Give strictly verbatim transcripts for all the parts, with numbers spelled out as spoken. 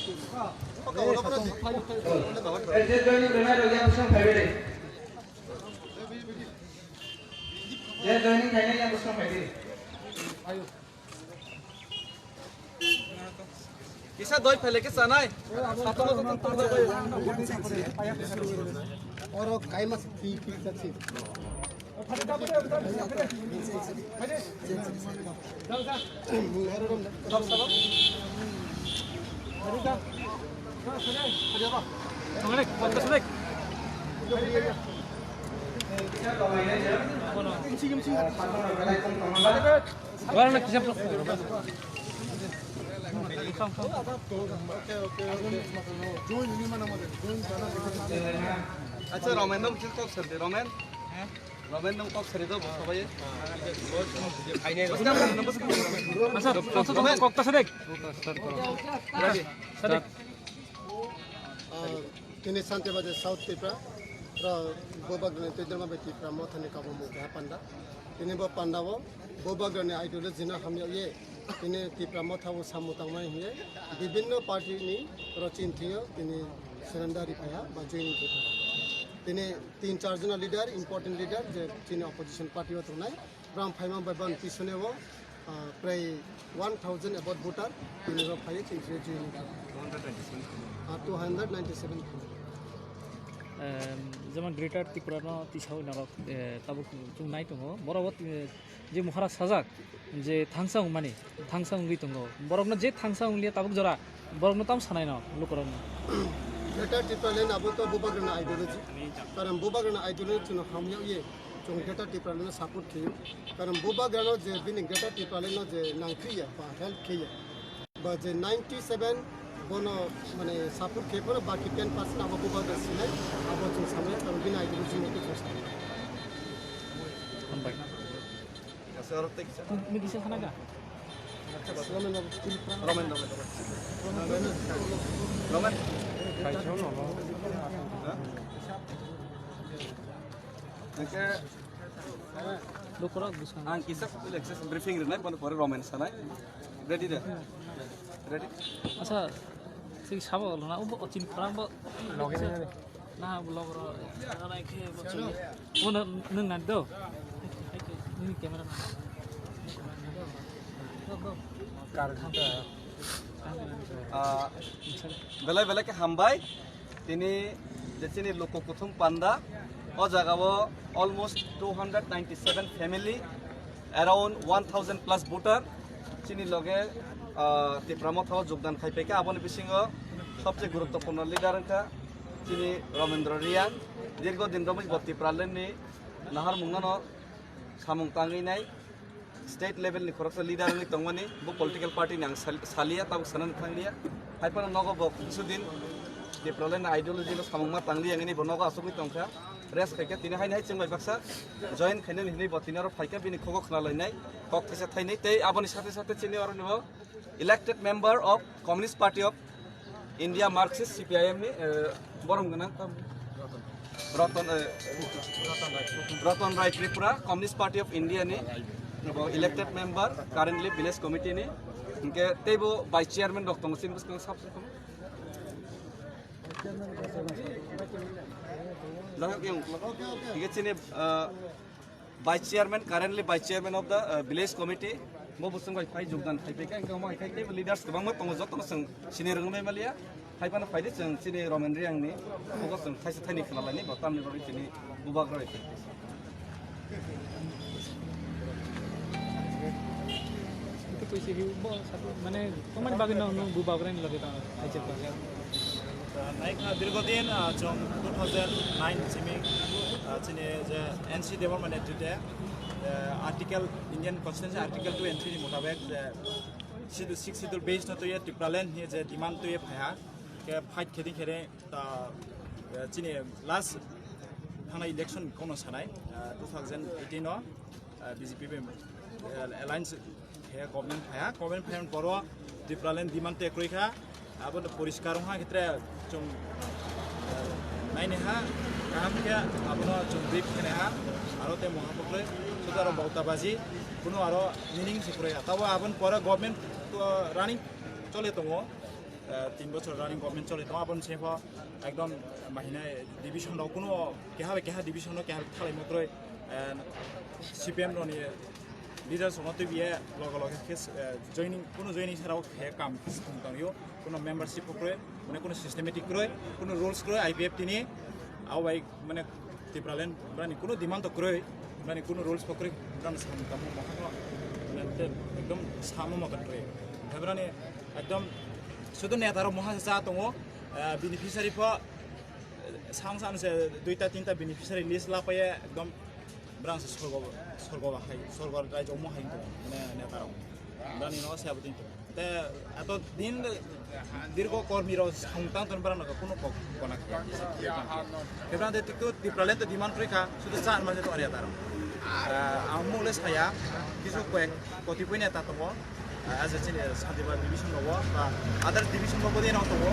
Eh, je joining rwnai rok yang bwswng phaibai de. Je joining khainai yang bwswng phai de. Kisa doi phai le kisa nai. Satung satung tong bai. Oro kai mas pi pi sa si. Acha, Romen dong, kok sandi, Romen. Romen dong, kok sari do, boso bai. Acha, kok ta sadek. Ready, start. Ah, tini Shanti Bazar South Tripura, ro Bubagrani Twiderma bai Tripura Mothani kabumung keha panda. Tini bo panda o Bubagrani ideology no hamya ye, tini Tripura Motha o samung tangmani hiye, bibinno party ni ro chinthio tini surrender ripaiha ba joining ripaiha. Tini tin char jona leader, important leader je chini opposition party o tongnai, ram phaima bai ban pisone o, ah, prai one thousand about voter, tini rok phaiwi chini sini join wngkha. Ah, two hundred ninety seven. Em, jemon Greater Tripura no tisao norok, eh, tabuk chwng nai tongo. Borok bo, eh, je Maharaj sajak, je thangsa wngmani, thangsa wngwi tongo. Borokno je thangsa wnglia tabuk jora, borokno tam sanai no, lukurokno. Greater Tipraland abo to Bubagrani ideology. Karon Bubagrani ideology chwngno hamya ye. Chwng Greater Tipraland no support khaio. Karon Bubagrano je bini Greater Tipraland no je nangkhiya ba help khaia. Ba je ninety seven bono mane support khaio, baki ten percent abo Bubagra sinai, abo chwng samaya, karon bini ideology motwe chwng samaya. Hambai. Nung kisa sana ka? Roman, Roman, Roman. Roman. Ha? Oke. Lukurok bwskango. Ang kisa public access briefing rwnai, bono pore Roman sanai. Ready da? Ready? Asa, sing sabo lona, ubo ochin parang bo. Logi nani. Na vlog ro, na nai khe bo chini. Bo no, nung nani do? Nini camera na. Kar kha. Ah, belai belai khe hambai. Tini je chini Luku Kuthum Panda, o jaga o almost two hundred ninety seven family, around one thousand plus voter chini loge, ah, Tipra Motha o jogdan khai paikha. Aboni bisingo sobse guruttopurno leader wngkha chini Romendra Reang. Dirgo din romwi bo Tipraland ni naharmungno no samung tangwi nai. State level ni khoroksa leader wngwi tongmani, bo political party ni ang sal-, salia, tabuk sanani thangliya. Hai phano nogo bo kisu din Tipraland ni ideology no samung ma tangliya, wngwi bo nogo asugwi tongkha. Rest khaikha, tini haini hai chwng bai baksa join khainani hinwi bo tini oro phaikha, bini khugo khna lainai, kok thaisa thainwi, tei aboni sathe sathe chini oro ni bo elected member of Communist Party of India, Marxist, C P I M ni, eh, borom gwnang tam. Ratan, eh, Ratan Rai Tripura, Communist Party of India ni bo elected member, currently village committee ni. Hinkhe teibo vice chairman rok tongo, chini bwskango sab sab. Jahok yung. Hinkhe chini, eh, Vice Chairman, currently Vice Chairman of the, uh, Village Committee, bo bosong bai phai jogdan khai phaikha, hingke omo hai khai teibo leaders kwbangma tongo, jotono chwng sini rwngmai maliya, hai phano phaidi chwng chini Roman Reang ni, obo chwng thaisa thaini khna laini, bo tamni bagwi chini bubagra bai phai. Mane, tomani bagwi no, no bubagra ni loge tong, hai chwng. Naikha dirgodin, ah, chwng two thousand nine simi, ah, chini je N C Debbarma netrite, eh, article, Indian Constitution Article two entry ni mutabek je Schedule, Sixth Schedule based no tuye Tipraland ni je demand tuye phaiha, ke fight kheding khede ta, eh, chini last thana election kono sanai, ah, two thousand eighteen o, ah, B J P bai, eh, alliance He government phaiha, government phaiha boro Tipraland demand te kwrwi kha, abo no poriskar wngkha khe tre chwng, eh, naini ha kaham khe abono chwng brief khe nai ha, aro tei moha pokle suda aro bauta baji kuno aro meaning se kwrwi ha. Tabo aboni pore government to running chole tongo. Eh, tin bochor running government choli tongo, aboni sengkho ekdom bahina division rok kuno keha bai keha division no keha thalai motroi, eh, C P M roni leaders rok no twibiye loge loge khe, eh, joining, kuno joining sarao khe kam tong tongyo, kuno membership kroi, mane kuno systematic kroi, kuno rules kroi I P F T ni, abo bai mane Tipraland brani kuno demand to kroi, brani kuno rules bo kroi, brani sam tamo mohano, mane te ekdom samo mokon kroi. Te brani ekdom sudu neta rok moha cha tongo, eh, beneficiary pho, eh, sang san se duita tinta beneficiary list lapaye ekdom brang se sorgo, sorgo hai, sorgo rai jomo hai to, mane neta rok. Brani no se abo tin to. Te ato din dirgo kormi rok song tang ton brang no kuno kok kona khe. Te brang te tu Tipraland to demand kroi kha, sudu cha ma je to area taro. Eh, ang mole saya, kisu koi koti poi neta tongo. Ah, as a chini Santibar division rogo, ba other division rogo de rong tongo.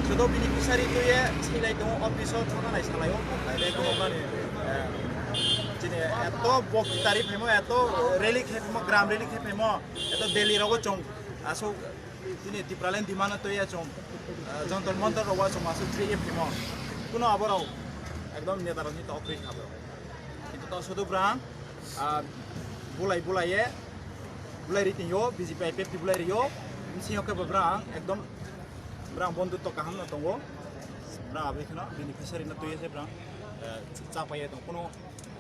Joto beneficiary tuye silai tongo, office o thangna nai salai o, nai tongo mani, eh, chini eto bok tari phaimo, eto rally khe phaimo, gram rally khe phaimo, eto Delhi rogo chong, aswk chini Tipraland demand tuye chong, eh, Jantar Mantar rogo chong aswk three A phaimo. Kuno aborok ekdom neta rok ni tok ri kha borok. Kintu to sudu brang, ah, bulai bulai ye, bulai ri tingyo, B J P I P F T bulai rio, bisi yoke bo brang ekdom brang bondhutto kaham no tongo, brang abri kheno beneficiary no tuye se brang, eh, cha paye tong, kuno,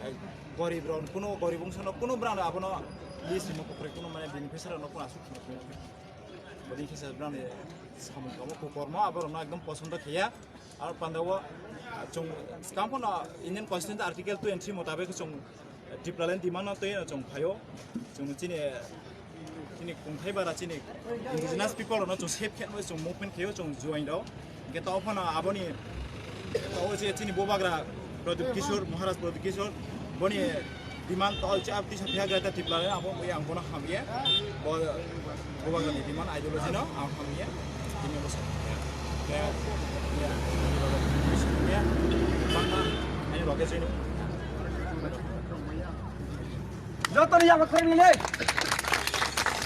eh, gorib rok, kuno gorib wngsa no, kuno brang abono list mo kokre, kuno mane beneficiary no kuno asuk kheno. Boni khe se brang samung kamo kukormo, aborok no ekdom posondo khiya. Aro panda o, ah, chwng swkang phano Indian Constitution Article two and three motabik chwng Tipraland demand no twi chwng phaio. Chwng chini, chini kungthai bara chini indigenous people rokno chwng save khe chwng movement khaio chwng join rok. Hwnkhe to phano aboni to je chini bubagra Pradyut Kishore, Maharaj Pradyut Kishore, boni demand to je tisa phiya gaya Tipraland abo ang bono hamya. Bo Bubagrani demand ideology no ang hamya, tini bo sa. Ya, ya, ya, bangma, ani roge sini. Joto ni yaba kori ni.